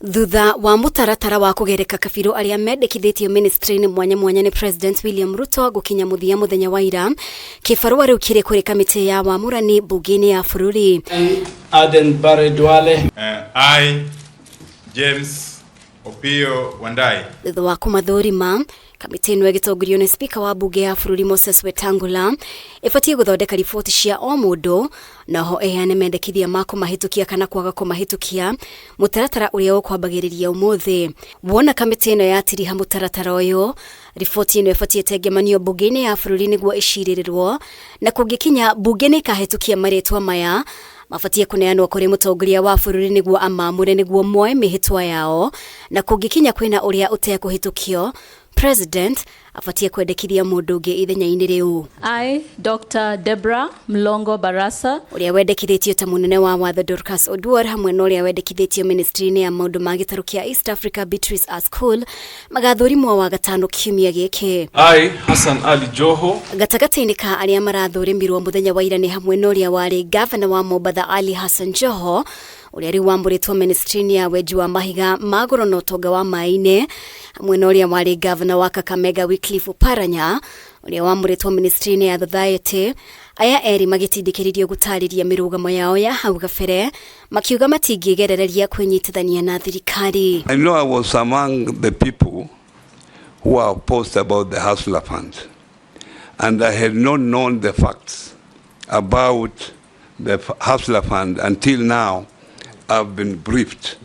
Thutha wa mũtaratara wa kũgereka kabirũ arĩa mendekithĩtio ministry-inĩ mwanya mwanya nĩ President William Ruto gũkinya mũthia mũthenya wa ira, kĩbarũa rĩu kĩrĩ kũrĩ kamĩtĩ ya wamũrani mbunge-inĩ ya bũrũri. Aden Barre Duale. I, James Opiyo Wandayi. Thutha wa kũmathũrima, kamĩtĩ ĩno ĩgĩtongorio nĩ spika wa mbunge ya bũrũri Moses Wetangula ĩbatiĩ gũthondeka riboti cia o mũndũ na oho ĩheane mendekithia ma kũmahĩtũkia kana kwaga kũmahĩtũkia, mũtaratara ũrĩa ũkwambagĩrĩria ũmũthĩ. Wona kamĩtĩ ĩno yatiriha mũtaratara ũyũ, riboti ĩno ĩbatiĩ ĩtengemanio mbunge-inĩ ya bũrũri nĩguo ĩcirĩrĩrwo, na kũngĩkinya mbunge nĩ ĩkahĩtũkia marĩtwa maya mabatiĩ kũneanwo kũrĩ mũtongoria wa bũrũri nĩguo amamũre nĩguo moe mĩhĩtwa yao, na kũngĩkinya kwĩna ũrĩa ũtekũhĩtũkio, President abatiĩ kwendekithia mũndũ ũngĩ ithenya-inĩ rĩu. I, Dr. Deborah Mlongo Barasa, ũrĩa wendekithĩtio ta mũnene wa watho Dorcas Oduor hamwe na ũrĩa wendekithĩtio ministry-inĩ ya maũndũ ma gĩtarũ kĩa East Africa Beatrice Askul magathũrimwo wa gatano kiumia gĩkĩ. I, Hassan Ali Joho, Gatagatĩ-inĩ ka arĩa marathũrĩmirwo mũthenya wa ira nĩ hamwe na ũrĩa warĩ gavana wa Mombatha Ali Hassan Joho, ũrĩa rĩu wamũrĩtwo ministry-inĩ ya wenji wa mahiga ma goro na ũtonga wa maĩ-inĩ, hamwe na ũrĩa warĩ gavana wa Kakamega Wycliffe Oparanya, ũrĩa wamũrĩtwo ministry-inĩ ya Society. Aya erĩ magĩtindĩkĩrĩrio gũtarĩria mĩrũgamo yao ya hau gabere, makiuga matingĩgerereria kwĩnyitithania na thirikari. I know I was among the people who are opposed about the Hustler Fund, and I had not known the facts about the Hustler Fund until now. I've been briefed.